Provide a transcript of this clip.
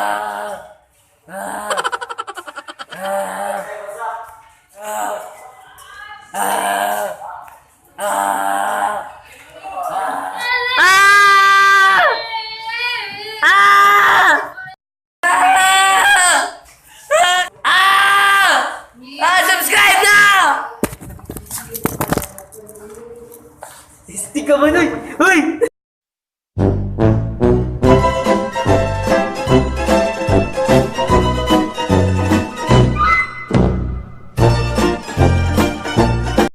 Ah! Ah! Ah! Ah! Ah! Ah! Ah! Ah! Ah! Subscribe na! Stick ka man, uy! Uy!